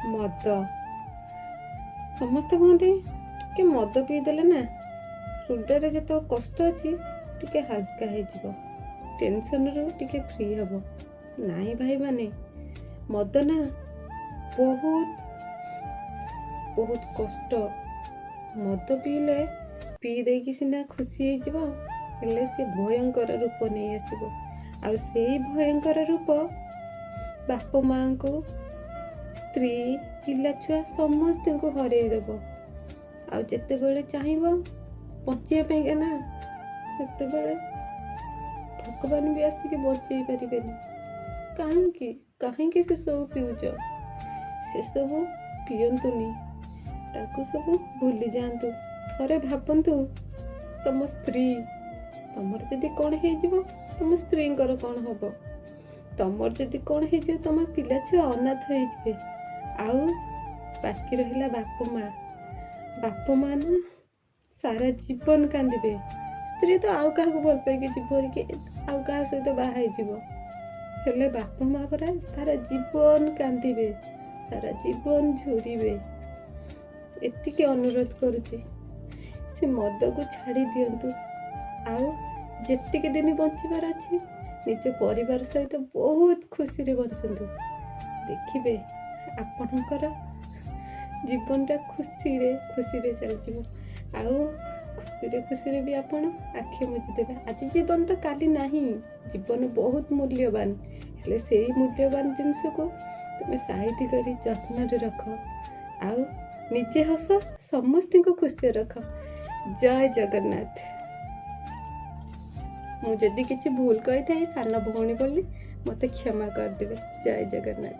ମଦ। ସମସ୍ତେ କୁହନ୍ତି, ଟିକେ ମଦ ପିଇଦେଲେ ନା ହୃଦୟରେ ଯେତେକ କଷ୍ଟ ଅଛି ଟିକେ ହାଲକା ହେଇଯିବ, ଟେନସନରୁ ଟିକେ ଫ୍ରି ହେବ। ନାଇଁ ଭାଇମାନେ, ମଦ ନା ବହୁତ ବହୁତ କଷ୍ଟ। ମଦ ପିଇଲେ, ପିଇ ଦେଇକି ସିନା ଖୁସି ହେଇଯିବ, ହେଲେ ସେ ଭୟଙ୍କର ରୂପ ନେଇ ଆସିବ। ଆଉ ସେଇ ଭୟଙ୍କର ରୂପ ବାପ ମାଆଙ୍କୁ, ସ୍ତ୍ରୀ, ପିଲା ଛୁଆ ସମସ୍ତଙ୍କୁ ହରେଇ ଦେବ। ଆଉ ଯେତେବେଳେ ଚାହିଁବ ବଞ୍ଚିବା ପାଇଁକା ନା, ସେତେବେଳେ ଭଗବାନ ବି ଆସିକି ବଞ୍ଚେଇ ପାରିବେନି। କାହିଁକି, କାହିଁକି ସେସବୁ ପିଉଛ? ସେସବୁ ପିଅନ୍ତୁନି, ତାକୁ ସବୁ ଭୁଲି ଯାଆନ୍ତୁ। ଥରେ ଭାବନ୍ତୁ, ତମ ସ୍ତ୍ରୀ, ତମର ଯଦି କ'ଣ ହେଇଯିବ, ତମ ସ୍ତ୍ରୀଙ୍କର କ'ଣ ହବ? ତମର ଯଦି କ'ଣ ହେଇଯିବ, ତମ ପିଲା ଛୁଆ ଅନାଥ ହେଇଯିବେ। ଆଉ ବାକି ରହିଲା ବାପ ମା। ବାପ ମା ନା ସାରା ଜୀବନ କାନ୍ଦିବେ। ସ୍ତ୍ରୀ ତ ଆଉ କାହାକୁ ଭଲ ପାଇକି ଯିବ କି ଆଉ କାହା ସହିତ ବାହା ହେଇଯିବ, ହେଲେ ବାପା ମା ପରା ସାରା ଜୀବନ କାନ୍ଦିବେ, ସାରା ଜୀବନ ଝୁରିବେ। ଏତିକି ଅନୁରୋଧ କରୁଛି, ସେ ମଦକୁ ଛାଡ଼ି ଦିଅନ୍ତୁ। ଆଉ ଯେତିକି ଦିନ ବଞ୍ଚିବାର ଅଛି, ନିଜ ପରିବାର ସହିତ ବହୁତ ଖୁସିରେ ବଞ୍ଚନ୍ତୁ। ଦେଖିବେ, ଆପଣଙ୍କର ଜୀବନଟା ଖୁସିରେ ଖୁସିରେ ଚାଲିଯିବ ଆଉ ଖୁସିରେ ଖୁସିରେ ବି ଆପଣ ଆଖି ବୁଜିଦେବେ। ଆଜି ଜୀବନ ତ କାଲି ନାହିଁ। ଜୀବନ ବହୁତ ମୂଲ୍ୟବାନ, ହେଲେ ସେଇ ମୂଲ୍ୟବାନ ଜିନିଷକୁ ତୁମେ ସାଇତି କରି ଯତ୍ନରେ ରଖ ଆଉ ନିଜେ ହସ, ସମସ୍ତଙ୍କୁ ଖୁସିରେ ରଖ। ଜୟ ଜଗନ୍ନାଥ। ମୁଁ ଯଦି କିଛି ଭୁଲ କହିଥାଏ, ସାନ ଭଉଣୀ ବୋଲି ମୋତେ କ୍ଷମା କରିଦେବେ। ଜୟ ଜଗନ୍ନାଥ।